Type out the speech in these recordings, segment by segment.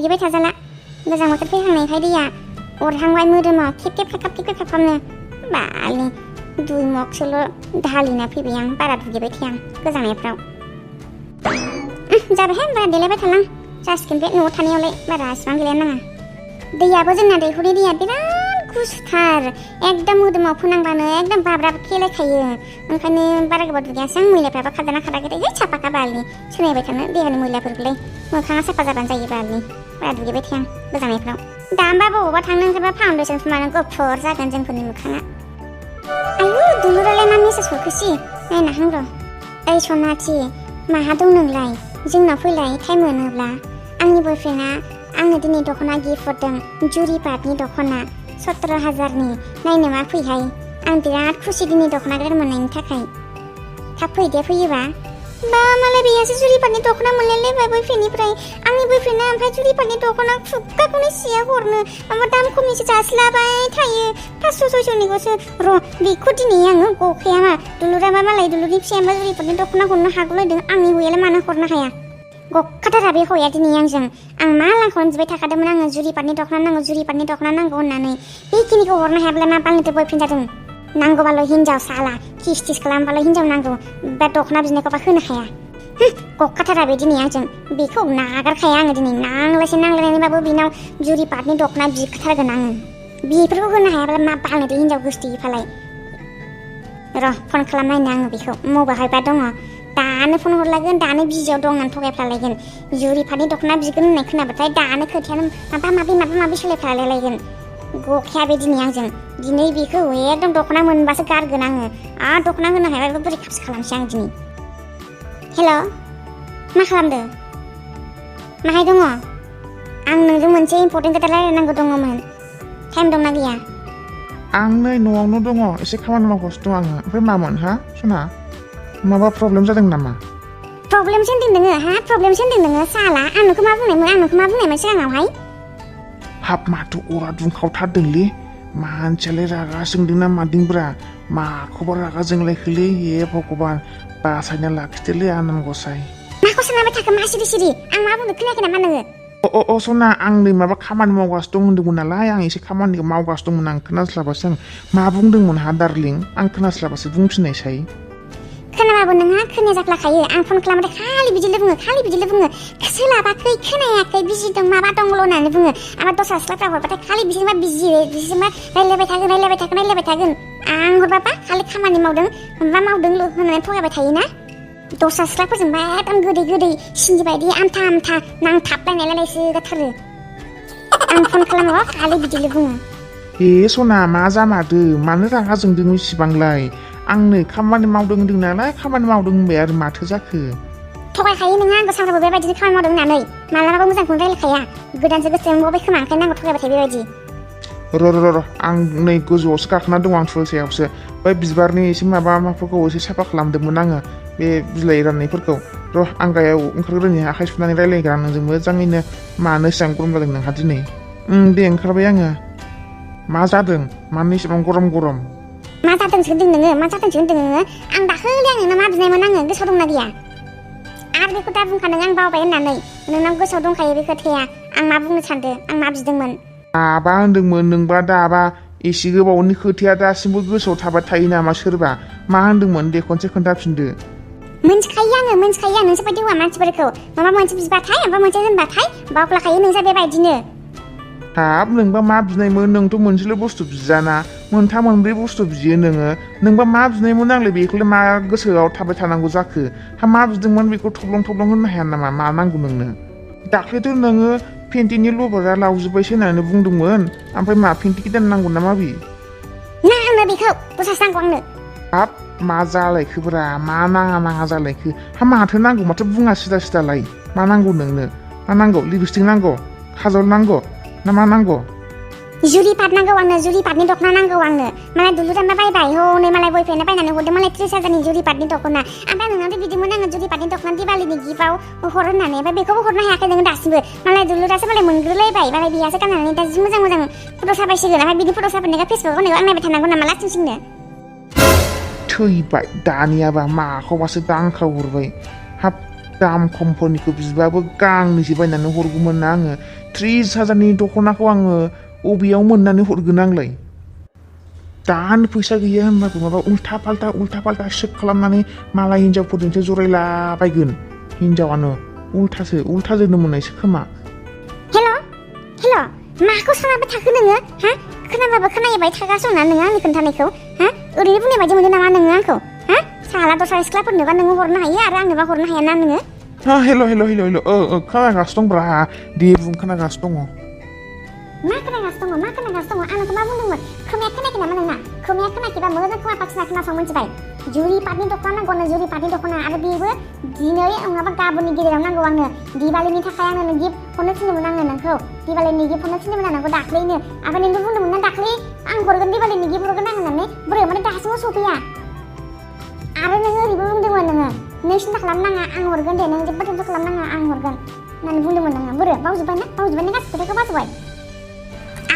दुगैबाय थाजाला गोजां बोथोर फैहांनायखाय दैया अरहांबाय मोदोमाव खेब खाबनो बालनि 2 मगसोल' दालिना फैबाय आं बारा दुगैबाय थाया गोजांनायफ्राव जाबायहाय बारा देलायबाय थालां जासिगोन बे न'आव थानायावलाय बारा इसिबां देलाय नाङा दैयाबो जोंना दैखरनि दैया बिराद गुसुथार एकदम मोदोमाव फोनांबानो एकदम बाब्राब खेलायखायो ओंखायनो बारा गोबाव दुगैयासै आं मैलाफ्राबो खारदाना खाराखै साफाखा बालनि सोलायबाय थानो देहानि मैलाफोरखौलाय मोखाङा साफा जाबानो जायो बालनि बारा दुगैबाय थाया गोजांनायफ्राव दा होमबा बबावबा थांनो ओंखारबा फाउन्डेसन फुनबानो गुफुर जागोन जोंफोरनि मोखाङा आयु दुलुरालाय मा मेसेज हरखोसि नायना हां र' ओइ सनाथि माहा दं नोंलाय जोंनाव फैलाय टाइम मोनोब्ला आंनि बयफ्रेन्डआ आंनो दिनै दख'ना गिफ्ट हरदों जुरि पाटनि दख'ना 17,000नि नायनो मा फैहाय आं बिराद खुसि दिनै दख'ना गोदान मोननायनि थाखाय थाब फै दे फैयोबा बा मालाय बेहासो जुरि पाटनि दख'ना मोनलायलायबाय बयफ्रेन्डनिफ्राय आंनि बयफ्रेन्डआ ओमफ्राय जुरि पाटनि दख'ना खुगाखौनो सिया हरनो माबा दाम खमनिसो जासिलाबाय थायो 500-600निखौसो र' बेखौ दिनै आङो गखाया मा दुलुराबा मालाय दुलुरनि फिसाया जुरि पाटनि दख'ना हरनो हागौलायदों आंनि हौवायालाय मानो हरनो हाया गखाथारा बे हौवाया दिनै आंजों आं मा लांखौनो बिबाय थाखादोंमोन आङो जुरि पाटनि दख'ना नांगौ होननानै बेखिनिखौ हरनो हायाब्ला मा बालनिथो बयफ्रेन्ड जादों नांगौबाल' हिनजाव साला किस खालामबाल' हिनजाव नांगौ बा दख'ना बिनायखौबा होनो हाया गखाथारा बे दिनै आंजों बेखौ नागारखाया आङो दिनै नांलायनानैबाबो बेनाव जुरि पाटनि दख'ना बिखाथारगोन आङो बेफोरखौ होनो हायाब्ला मा बालनिथो हिनजाव गोसथोयैफालाय र' फन खालामनायनो आङो बेखौ मबाइलहायबा दङ दानो फन हरलायगोन दानो बिजियाव दं होननानै थगायफ्लालायगोन जुरि पाटनि दख'ना बिगोन होननाय खोनाबाथाय दानो खोथायानो माबा माबि सोलायफ्लालायगोन गखाया बे दिनै आंजों दिनै बेखौ एकदम दख'ना मोनबासो गारगोन आङो दख'ना होनो हायाबा बोरै खाबसे खालामसै आं दिनै हेल' मा खालामदो माहाय दङ आं नोंजों मोनसे इम्पर्टेन्ट खोथा रायलायनांगौ दङमोन टाइम दंना गैया आं नै न'आवनो दङ एसे खामानि मावगासिनो दं आङो ओमफ्राय मामोन हा सना माबा प्रब्लेम जादों नामा प्रब्लेमसो होनदों नोङो साला आं नोंखौ मा बुंनायमोन सिगाङावहाय हाब माथो अरा दुंखावथारदोंलै मानसियालाय रागा जोंदोंना मादोंब्रा माखौबा रागा जोंलायखोलै हे भगबान बासायना लाखिदोलै आनान गसाय माखौ सानबाय थाखो मा सिरि आं मा बुंनो खोनायाखै नामा नोङो अ सना आं नै माबा खामानि मावगासिनो दं होन्दोंमोन नालाय आं एसे खामानिखौ मावगासिनो दंमोन आं खोनास्लाबासो आं मा बुंदोंमोन हा डार्लिं आं खोनास्लाबासो बुंफिननायसाय खोनाबाबो नोंहा खोनाजाफ्लाखायो आं फन खालामबाथाय खालि बिदिल' बुङो सोलाबाखै खोनायाखै बिजि दं माबा दंल' होननानै बुङो आरो दस्रा सिख्लाफ्रा हरबाथाय खालि बिसोरबा बिसोरबा रायलायबाय थागोन आं हरबाबा खालि खामानि मावदों होननानै थगायबाय थायोना दस्रा सिख्लाफोरजोंबा एकदम गोदै सिंगि बायदि आमथा नांथाबलायनायलायसो गाथारो आं फन खालामोबा खालि बिदिल' बुङो ए सना मा जामारदो मानो रागा जोंदों इसिबांलाय आं नै खामानि मावदों होन्दों नालाय खामानि मावदों होनबाय आरो माथो जाखो थगायखायो नोङो आंखौ सानफ्रामबो बेबायदिनो खामानि मावदों होननानै मालाबाबो मोजांखौनो रायलायखाया गोदानसो गोसो मोनबावबाय खोमा ओंखायनो आंखौ थगायबाय थायो बेबायदि र' आं नै गोजौआवसो गाखोना दं आं थुलसायावसो बै बिबारनि एसे माबाफोरखौ एसे साफा खालामदोंमोन आङो बे बिलाइ राननायफोरखौ र' आं गायाव ओंखारग्रोनि आखाइ सुनानै रायलायग्रा नोंजों मोजाङैनो मानो एसेबां गरम जादों नोंहा दिनै दे ओंखारबाय आङो मा जादों मानो एसेबां गरम मा जादोंसो होनदों नोङो आं दाखालि आं नोंनाव मा बिनायमोन आङो गोसोआव दंना गैया आरो बेखौ दा बुंखादों आं बावबाय होननानै नोंनाव गोसोआव दंखायो बे खोथाया आं मा बुंनो सानदों आं मा बिदोंमोन दाबा होन्दोंमोन नोंबा दाबा एसे गोबावनि खोथाया दासिमबो गोसोआव थाबाय थायो नामा सोरबा मा होन्दोंमोन दे खनसे खोन्थाफिनदो मोनथिखायो आं नोंसोर बायदि हौवा मानसिफोरखौ माबा मोनसे बिबाथाय माबा मोनसे होनबाथाय बावफ्लाखायो नोंसोर बेबायदिनो हाब नोंबा मा बिनायमोन नोंथ' मोनसेल' बुस्थु बिजाना 3-4 बुस्थु बियो नोंबा मा बिनायमोन आंलाय बेखौलाय मा गोसोआव थाबाय थानांगौ जाखो हा मा बिदोंमोन बेखौ थब्लं होननो हाया नामा मा नांगौ नोंनो दाख्लैथ' नोङो फेन्टिनि लबारा लावजोब्बायसो होननानै बुंदोंमोन ओमफ्राय मा फेन्टि गोदान नांगौ नामा बे आंनो बेखौ दस्रासो नांगौ आंनो हाब मा जालायखोब्रा मा नाङा जालायखो हा माथो नांगौ माथो बुङा सिदालाय मा नांगौ नोंनो मा नांगौ लिपस्टिक नांगौ खाजल नांगौ ना मा नांगौ जुरि पाट नांगौ आंनो जुरि पाटनि दख'ना नांगौ आंनो मालाय दुलुरामा बायबाय हनै मालाय बयफ्रेन्डआ बायनानै हरदों मालाय 30,000नि जुरि पाटनि दख'ना ओमफ्राय नोंनावथ' बिदिमोन आङो जुरि पाटनि दख'ना दिवालीनि गिफ्टआव हर होननानै ओमफ्राय बेखौबो हरनो हायाखै नोङो दासिमबो मालाय दुलुरासो मालाय मोनग्रोलायबाय मालाय बेयासो गाननानै दा जि मोजां फट' साफायसिगोन ओमफ्राय बिनि फट' साफायनायखौ फेसबुकआव होनायाव आं नायबाय थानांगौ नामा लास्टिंसिंनो थैबाय दानियाबा माखौबासो दांखाव हरबाय हाब दाम खमफोरनिखौ बिबाबो गांनैसो बायनानै हरगौमोन ना आङो 30,000नि दख'नाखौ आङो अबेयाव मोननानै हरगोन आंलाय दानो फैसा गैया होनबाबो माबा उल्था फाल्था सेक खालामनानै मालाय हिनजावफोरजोंसो जरायलाबायगोन हिनजावानो उल्था जोनो मोननायसो खोमा हेल' माखौ सानाबाय थाखो नोङो हा खोनाबाबो खोनायबाय थागासिनो ना नोङो आंनि खोन्थानायखौ हा ओरैनो बुंनाय बायदि मोनदों नामा नोङो आंखौ हा साला दस्रा सिख्लाफोरनोबा नोङो हरनो हायो आरो आंनोबा हरनो हाया ना नोङो हेल' खोनागासिनो दंब्रा दे बुं खोनागासिनो दङ मा खोनागासिनो दङ आं नोंखौ मा बुंदोंमोन खोमाया खोनायाखै नामा नोंना खोमाया खोनायाखैबा मोजां खोमा पाखिना खोनासं मोनथिबाय जुरि पाटनि दख'ना नांगौ जुरि पाटनि दख'ना आरो बेबो दिनै नङाबा गाबोननि गेजेराव नांगौ आंनो दिवालीनि थाखाय आंनो गिफ्ट हरनो थिनदोंमोन आङो नोंखौ दिवालीनि गिफ्ट हरनो थिनदोंमोन आं नोंखौ दाख्लैनो ओमफ्राय नोंबो बुंदोंमोन ना दाख्लै आं हरगोन दिवालीनि गिफ्ट हरगोन आं होननानै बोरै माने दासिमबो सफैया आरो नोङो ओरैबो बुंदोंमोन नों सिन्था खालामनाङा आं हरगोन दे नों जेबो टेनसन खालामनाङा आं हरगोन होननानै बुंदोंमोन नोङो बोरै बावजोब्बाय ना गासै खोथाखौ बावजोब्बाय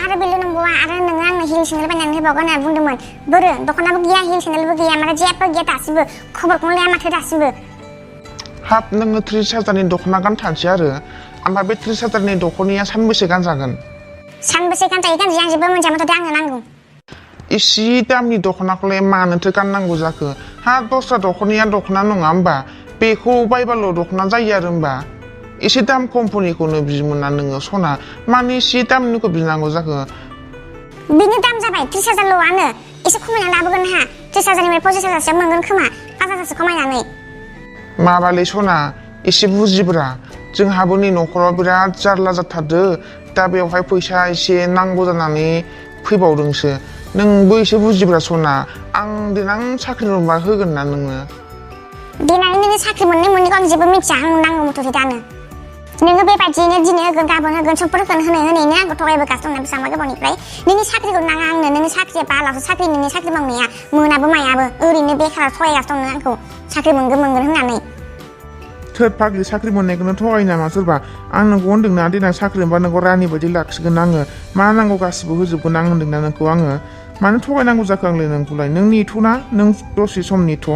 आरो बेल' नंबावा आरो नोङो आंनो हिल सेन्देल बायनानै होबावगोन होनना बुंदोंमोन बोरो दख'नाबो गैया हिल सेन्देलबो गैया माने जेबो गैया दासिमबो खबरखौनो लाया माथो दासिमबो हाब नोङो 30,000नि दख'ना गानथानसै आरो ओमफ्राय बे 30,000नि दख'नाया सानबेसे गानजागोन सानबेसे गानजायो आं जेबो मोनथिया माथो आंनो नांगौ इसे दामनि दख'नाखौलाय मानोथो गाननांगौ जाखो हा दस्रा दख'नाया दख'ना नङा होमबा बेखौ बायबाल' दख'ना जायो आरो होमबा एसे दाम खमफोरनिखौनो बियोमोन ना नोङो सना मानो एसे दामनिखौ बिनांगौ जाखो बिनि दाम जाबाय 30,000ल'आनो एसे खमायना लाबोगोन हा 30,000निफ्राय 25,000सो मोनगोन खोमा 5,000सो खमायनानै माबालै सना एसे बुजिब्रा जोंहाबो नै न'खराव बिराद जारला जाथारदो दा बेवहाय फैसा एसे नांगौ जानानै फैबावदोंसो नोंबो एसे बुजिब्रा सना आं देनां साख्रि मोनबा होगोन ना नोङो देनानै नोङो साख्रि मोननायखौ आं जेबो मिथिया आं नांगौ मथ'सो दानो नोङो बेबायदियैनो दिनै होगोन गाबोन होगोन समफोर होनायनो आंखौ थगायबोगासिनो दं बेसेबांबा गोबावनिफ्राय नोंनि साख्रिखौ नाङा आंनो नोंनि साख्रिया बालावसो साख्रि नोंनि साख्रि मावनाया मोनाबो मायाबो ओरैनो बेखार थगायगासिनो दं आंखौ साख्रि मोनगोन होननानै थोद फाग्लि साख्रि मोननायखौनो थगायो नामा सोरबा आं नोंखौ होनदोंना देनां साख्रि मोनबा नोंखौ रानि बायदि लाखिगोन आङो मा नांगौ गासिबो होजोबगोन आं होनदोंना नोंखौ आङो मानो थगायनांगौ जाखो आंलाय नोंखौलाय नों नेथ'ना नों दसे सम नेथ'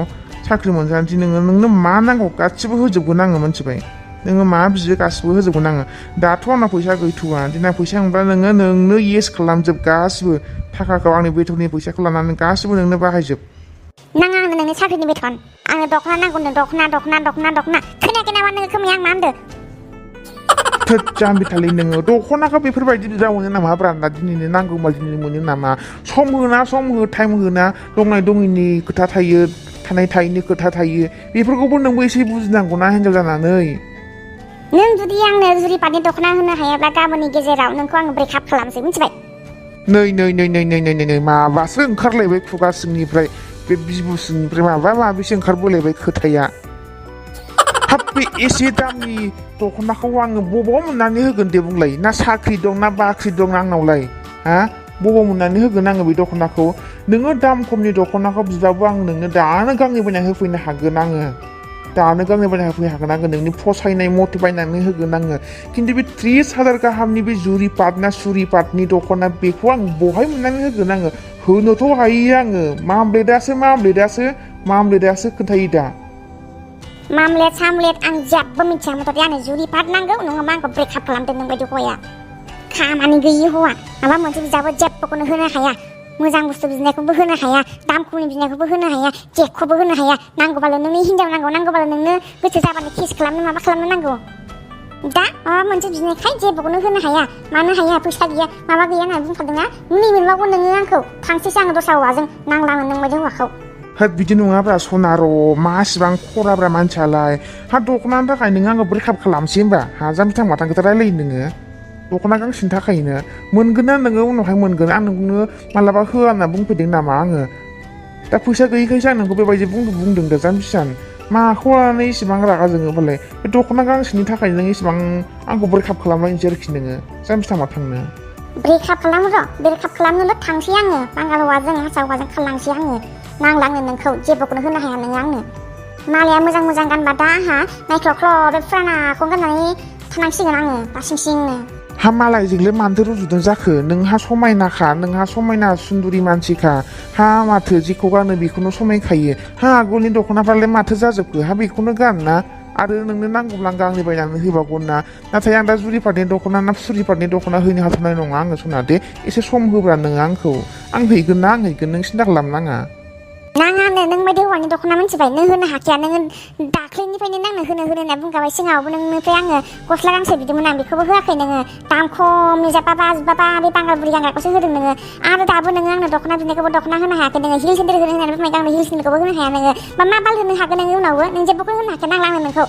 साख्रि मोनजानोसै नोंनो मा नांगौ गासिबो होजोबगोन आङो मोनथिबाय नोङो मा बियो गासिबो होजोबगोन आङो दाथ' आंना फैसा गैथ'वा देनां फैसा मोनबा नोंनो येस खालामजोब गासिबो थाखाखौ आंनि बेथननि फैसाखौ लानानै गासिबो नोंनो बाहायजोब नाङा आंनो नोंनि साख्रिनि बेथन आंनो दख'ना नांगौ दख'ना खोनायाखै नामा नोङो खोमाया आं मा होनदों थोद जाम्बिथालै नोङो दख'नाखौ बेफोरबायदि बुरजा मोनो नामा ब्रान्डा दिनैनो नांगौ मा दिनै मोनो नामा सम हो टाइम होना दंनाय दङैनि खोथा थायो थानाय थायैनि खोथा थायो बेफोरखौबो नोंबो एसे बुजिनांगौना हिनजाव जानानै नों जुदि आंनो जुरि पाटनि दख'ना होनो हायाब्ला गाबोननि गेजेराव नोंखौ आं ब्रेकआप खालामसै मिथिबाय नै माबासो ओंखारलायबाय खुगा सिंनिफ्राय बे बिबु सिंनिफ्राय माबिसो ओंखारबोलायबाय खोथाया हाब बे एसे दामनि दख'नाखौ आङो बबाव मोननानै होगोन दे बुंलाय ना साख्रि दं ना बाख्रि दं आंनावलाय हा बबाव मोननानै होगोन आङो बे दख'नाखौ नोङो दाम खमनि दख'नाखौ बिबाबो आं नोंनो दानो गांनै बायना होफैनो हागोन आङो नोंनि फसायनाय मथे बायनानै होगोन आङो खिन्थु बे 30,000 गाहामनि बे जुरि पाट ना सुरि पाटनि दख'ना बेखौ आं बहाय मोननानै होगोन आङो होनोथ' हायो आङो मामलेदासो खोन्थायो दा मामलेट आं जेबो मिथिया मथ'ते आंनो जुरि पाट नांगौ नङाबा आंखौ ब्रेकआप खालामदो नों बायदि हौवाया खामानि गैयि हौवा माबा मोनसे बिजाबो जेबोखौनो होनो हाया मोजां बुस्थु बिनायखौबो होनो हाया दाम खमनि बिनायखौबो होनो हाया जेखौबो होनो हाया नांगौबाल' नोंनि हिनजाव नांगौबाल' नोंनो गोसो जाबानो किस खालामनो माबा खालामनो नांगौ दा माबा मोनसे बिनायखाय जेबोखौनो होनो हाया मानो हाया फैसा गैया माबा गैया होननानै बुंखादोंना नै मोनबावगौ नोङो आंखौ थांसैसो आङो दस्रा हौवाजों नांलाङो नों बायदि हौवाखौ होद बिदि नङाब्रा सनार' मासिबां खराब्रा मानसियालाय हा दख'नानि थाखाय नोङो आंखौ ब्रेकआप खालामसै होमबा हा जाम्बि थांबाथां खोथा रायलायो नोङो दख'ना गांसेनि थाखायनो मोनगोन ना नोङो उनावहाय मोनगोन आं नोंनो मालाबा होआ होनना बुंफैदों नामा आङो दा फैसा गैयिखायसो आं नोंखौ बेबायदि बुंदों दा जाम्बिसान माखौ लानानै इसेबां रागा जोङो होनबालाय बे दख'ना गांसेनि थाखाय नों इसेबां आंखौ ब्रेकआप खालामलायनोसै आरोखि नोङो जाम्बि थांबाथांनो ब्रेकआप खालामनोल' थांसै आङो बांगाल हौवाजों हारसा हौवाजों खालामसै आङो नांलाङो नोंखौ जेबोखौनो होनो हाया नोङो आंनो मालाया मोजां गानबा दा आंहा नायख्ल' बे फुरानाखौ गाननानै थानांसिगोन आङो बासिंनो हा मालायजोंलाय मानोथो रुजुदों जाखो नोंहा समायनाखा नोंहा समायना सुन्दुरि मानसिखा हा माथो जेखौ गानो बेखौनो समायखायो हा आगोलनि दख'नाफ्रालाय माथो जाजोबखो हा बेखौनो गान ना आरो नोंनो नांगौब्ला आं गांनै बायनानै होबावगोन ना नाथाय आं दा जुरिपातनि दख'ना ना सुरिपातनि दख'ना होनो हाथ'नाय नङा आङो सना दे एसे सम होब्रा नोङो आंखौ आं हैगोन ना आं हैगोन नों सिन्था खालामनाङा नाङानो नों बायदि हौवानि दख'ना मिथिबाय नों होनो हाखाया नोङो दाख्लैनिफ्रायनो नांनो होनो होनना बुंखाबाय सिगाङावबो नोंनिफ्राय आङो गस्ला गांसे बिदोंमोन आं बेखौबो होआखै नोङो दाम खमनि जाबाबा जुबाबा बे बांगाल बुरि गानग्राखौसो होदों नोङो आरो दाबो नोङो आंनो दख'ना बिनायखौबो दख'ना होनो हायाखै नोङो हिल सेन्देल होनो होननानै बुंनाय गांनो हिल सेन्देलखौबो होनो हाया नोङो मा बाल होनो हागोन नोङो उनावबो नों जेबोखौ होनो हाखाया नांला आंनो नोंखौ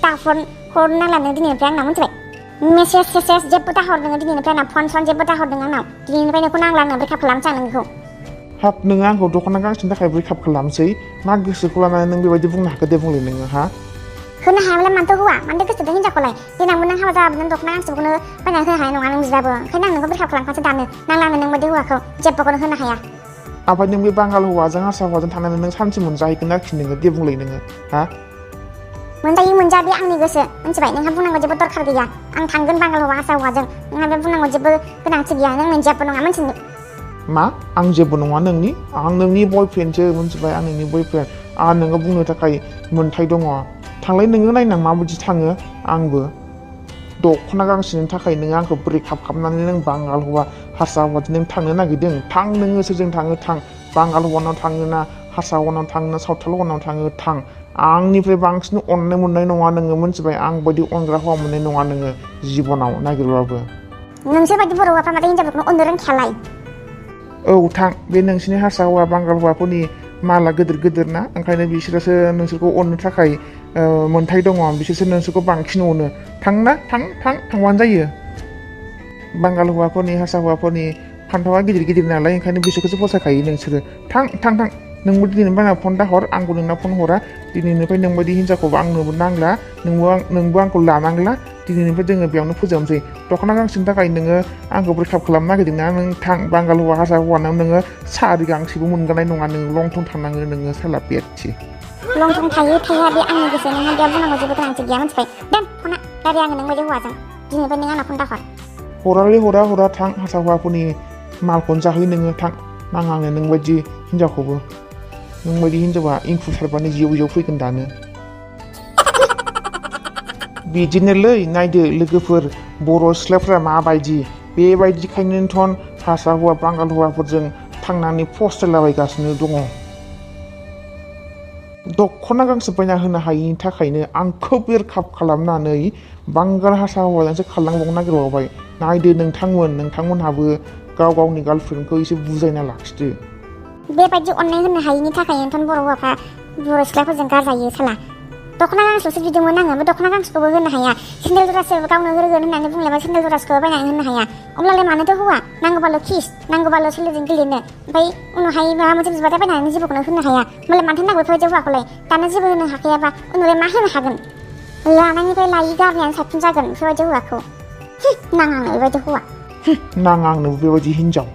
दा हरनो नांला नों दिनैनिफ्राय आंनाव मिथिबाय मेसेज सेसेज जेबो दाहर नोङो दिनैनिफ्राय आंनाव फन सन जेबो दाहरदों आंनाव दिनैनिफ्राय नोंखौ नांला आंनो ब्रेकआप खालामसै आं नोंखौ हाब नोङो आंखौ दख'ना गांसेनि थाखाय ब्रेकआप खालामसै मा गोसोखौ लानानै नों बेबायदि बुंनो हाखो दे बुंलाय नोङो हा होनो हायाब्ला मानोथो हौवा मानोथो गोसोथो हिनजावखौलाय देनांबो नों हाबा जाबाबो नों दख'ना गांसेखौनो बायनानै होनो हानाय नङा नों बिदाबो ओंखायनो आं नोंखौ ब्रेकआप खालामखासै दानो नांला आंनो नों बायदि हौवाखौ जेबोखौनो होनो हाया ओमफ्राय नों बे बांगाल हौवाजों हारसा हौवाजों थानानै नों सानसे मोनजाहैगोन आरोखि नोङो दे बुंलाय नोङो हा मोनजायो मोनजा बे आंनि गोसो मिथिबाय नोंहा बुंनांगौ जेबो दरखार गैया आं थांगोन बांगाल हौवा हारसा हौवाजों नोंहा बे बुंनांगौ जेबो गोनांथि गैया नों मोनजेबो नङा मिथिनो मा आं जेबो नङा नोंनि आं नोंनि बयफ्रेन्डसो मिथिबाय आं नोंनि बयफ्रेन्ड आंहा नोङो बुंनो थाखाय मोन्थाय दङ थांलाय नोङो नायनां माबायदि थाङो आंबो दख'ना गांसेनि थाखाय नोङो आंखौ ब्रेकआप खालामनानै नों बांगाल हौवा हारसा हौवाजों नों थांनो नागिरदों थां नोङो सोरजों थाङो थां बांगाल हौवानाव थाङो ना हारसा हौवानाव थाङो ना सावथाल हौवानाव थाङो थां आंनिफ्राय बांसिन अननाय मोननाय नङा नोङो मिथिबाय आं बायदि अनग्रा हौवा मोननाय नङा नोङो जिबनाव नागिरबाबो नोंसोर बायदि बर' हौवाफ्रा माथो हिनजावफोरखौनो अननो रोंखायालाय औ थां बे नोंसिनि हारसा हौवा बांगाल हौवाफोरनि माला गिदिर गिदिर ना ओंखायनो बिसोरसो नोंसोरखौ अननो थाखाय मोन्थाय दङ बिसोरसो नोंसोरखौ बांसिन अनो थांबानो जायो बांगाल हौवाफोरनि हारसा हौवाफोरनि फान्थावा गिदिर गिदिर नालाय ओंखायनो बिसोरखौसो फसायखायो नोंसोरो थां नोंबो दिनैनिफ्राय आंनाव फन दाहर आंबो नोंनाव फन हरा दिनैनिफ्राय नोंबायदि हिनजावखौबो आंनोबो नांला नोंबो आंखौ लानांला दिनैनिफ्राय जोङो बेयावनो फोजोबनोसै दख'ना गांसेनि थाखाय नोङो आंखौ ब्रेकआप खालामनो नागिरदोंना नों थां बांगाल हौवा हारसा हौवानाव नोङो सारि गांसेबो मोनगानाय नङा नों लंथं थांनाङो नोङो साला बेटसि लंथं थायो थाया बे आंनि गोसो नोंहा बेयाव बुंनांगौ जेबो गोनांथि गैया मिथिबाय दोन फना गारि आङो नों बायदि हौवाजों दिनैनिफ्राय नों आंनाव फन दाहर हरा थां हारसा हौवाफोरनि मालखौनो जाहै नोङो थां नाङा आंनो नोंबायदि हिनजावखौबो नोंबायदि हिनजावा इंखुर सारबानो जिउ फैगोन दानो बिदिनोलै नायदो लोगोफोर बर' सिख्लाफ्रा माबायदि बेबायदिखायनोथ' हारसा हौवा बांगाल हौवाफोरजों थांनानै फस्थायलाबायगासिनो दङ दख'ना गांसे बायना होनो हायिनि थाखायनो आंखौ ब्रेकआप खालामनानै बांगाल हारसा हौवाजोंसो खारलांबावनो नागिरबावबाय नायदो नोंथांमोनहाबो गाव गावनि गार्लफ्रेन्डखौ एसे बुजायना लाखिदो बेबायदि अननाय होनो हायिनि थाखायनोथ' बर' हौवाफ्रा बर' सिख्लाफोरजों गारजायो साला दख'ना गांसेल'सो बिदोंमोन आङो बे दख'ना गांसेखौबो होनो हाया सेन्देल जरासे गावनो होगोन होननानै बुंलायबा सेन्देल जरासेखौबो बायनानै होनो हाया अब्लालाय मानोथो हौवा नांगौबाल' किस नांगौबाल' सोलोजों गेलेनो ओमफ्राय उनावहाय माबा मोनसे बिबाथाय बायनानै जेबोखौनो होनो हाया मालाय मानोथो नांगौ बेफोरबायदि हौवाखौलाय दानो जेबो होनो हाखायाबा उनावलाय मा होनो हागोन लानायनिफ्राय लायि गारनायानो साबसिन जागोन बेफोरबायदि हौवाखौ नाङा आंनो बेबायदि हौवा नाङा आंनो बेबायदि हिनजाव